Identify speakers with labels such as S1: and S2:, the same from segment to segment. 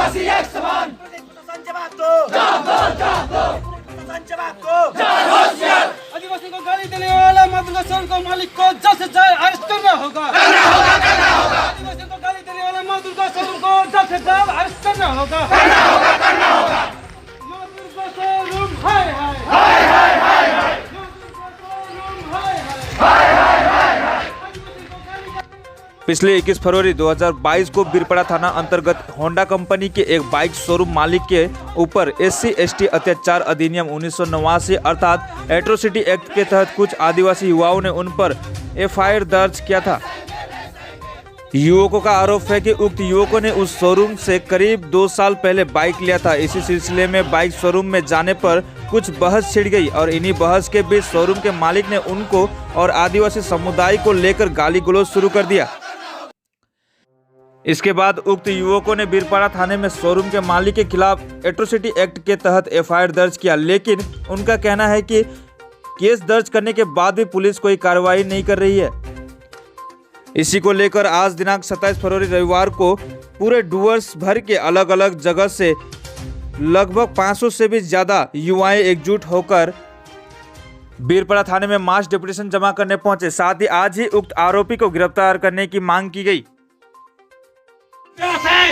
S1: आदिवासी एक समान।
S2: प्रशासन जवाब दो, जवाब दो, प्रशासन जवाब दो।
S3: आदिवासी को गाली देने वाला माँ दुर्गा शोरूम को मालिक को जल्द से जल्द अरेस्ट करना होगा, करना होगा, करना होगा। आदिवासी को गाली देने वाला माँ दुर्गा शोरूम को जल्द से जल्द अरेस्ट करना होगा, करना होगा, करना होगा। माँ दुर्गा शोरूम हाय हाय हाय हाय हाय, माँ दुर्गा शोरूम हाय हाय हाय हाय। आदिवासी को गाली
S4: पिछले 21 फरवरी 2022 को बीरपाड़ा थाना अंतर्गत होंडा कंपनी के एक बाइक शोरूम मालिक के ऊपर एससी एसटी अत्याचार अधिनियम 1989 अर्थात एट्रोसिटी एक्ट के तहत कुछ आदिवासी युवाओं ने उन पर एफआईआर दर्ज किया था। युवकों का आरोप है कि उक्त युवकों ने उस शोरूम से करीब 2 साल पहले बाइक लिया था। इसी सिलसिले में बाइक शोरूम में जाने पर कुछ बहस छिड़ गई और इन्हीं बहस के बीच शोरूम के मालिक ने उनको और आदिवासी समुदाय को लेकर गाली गलौज शुरू कर दिया। इसके बाद उक्त युवकों ने बीरपाड़ा थाने में शोरूम के मालिक के खिलाफ एट्रोसिटी एक्ट के तहत एफआईआर दर्ज किया, लेकिन उनका कहना है कि केस दर्ज करने के बाद भी पुलिस कोई कार्रवाई नहीं कर रही है। इसी को लेकर आज दिनांक 27 फरवरी रविवार को पूरे डुअर्स भर के अलग अलग जगह से लगभग 500 से भी ज़्यादा युवाएं एकजुट होकर बीरपाड़ा थाने में मास डेपुटेशन जमा करने पहुंचे। साथ ही आज ही उक्त आरोपी को गिरफ्तार करने की मांग की गई।
S5: है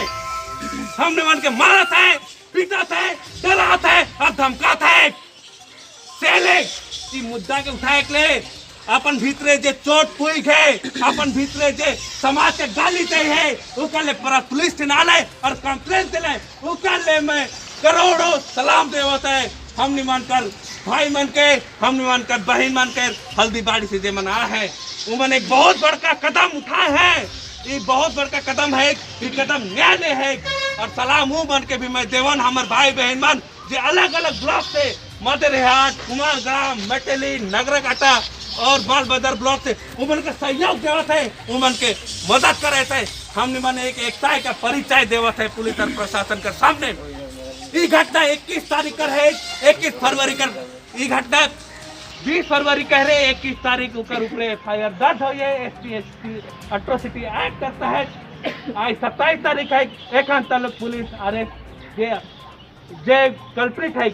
S5: हमने मन के मारत है, पीटत है, डरात है और धमकात है। सेले ई मुद्दा के उठाए के ले अपन भीतरे जे चोट पुई है, अपन भीतरे जे समाज के गाली दे है, ओकर ले पर पुलिस स्टेशन आले और कंप्लेंट दिले, ओकर ले मैं करोड़ों सलाम देवत है। हमने मन कर भाई मन के, हमने मन कर बहन मन के, हल्दीबाड़ी से जे मना है, उमन एक बहुत बड़का कदम उठाए है। ये बहुत बड़का कदम है, ये कदम न्यायालय है और सलाम हूँ मन के भी मैं देवन हमर भाई बहन मन जे अलग अलग ब्लॉक से, मदरहाट, कुमारग्राम, मेटली, नगरकाटा और मालबाजार ब्लॉक से उमन के सहयोग देवत है, उमन के मदद करे थे। हमने मन एक एकता का परिचय देवत है पुलिस और प्रशासन के सामने। ये घटना 21 तारीख कर है, 21 फरवरी कर ये घटना, 20 फरवरी कह रहे, 21 तारीख ऊपर ऊपर एफआईआर दर्ज हो, ये एसटी अट्रोसिटी एक्ट करता है। आज 27 तारीख है, एखान तक पुलिस अरेस्ट जे जे कल्प्रिट है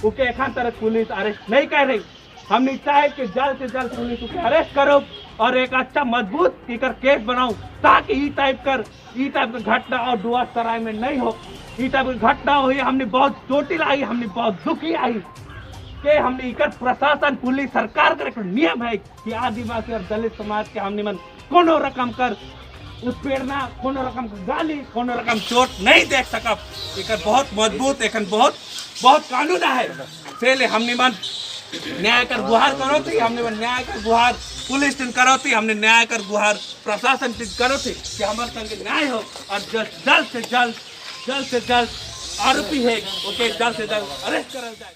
S5: उके एखान तक पुलिस अरेस्ट नहीं कर रही। हमने चाहे कि जल्द से जल्द पुलिस उके अरेस्ट करो और एक अच्छा मजबूत इकर केस बनाओ, ताकि ई टाइप का घटना और डुआर सराय में नहीं हो। ई टाइप की घटना हुई, हमने बहुत चोटिल आई, हमने बहुत दुखी आई कि हमने इकर प्रशासन, पुलिस, सरकार का एक नियम है कि आदिवासी और दलित समाज के हमने मन कोनो रकम कर उत्पीड़ना, कोनो रकम कर गाली, कोनो रकम चोट नहीं देख सकब। एकर बहुत मजबूत एखन बहुत बहुत कानून है। से हमने मन न्याय कर गुहार करो थी, हमने मन न्याय कर गुहार पुलिस टिन करो थी, हमने न्याय कर गुहार प्रशासन टिन करो थी कि हमारे संग न्याय हो और जल्द जल्द से जल्द आरोपी है ओके जल्द से जल्द अरेस्ट करल जाए।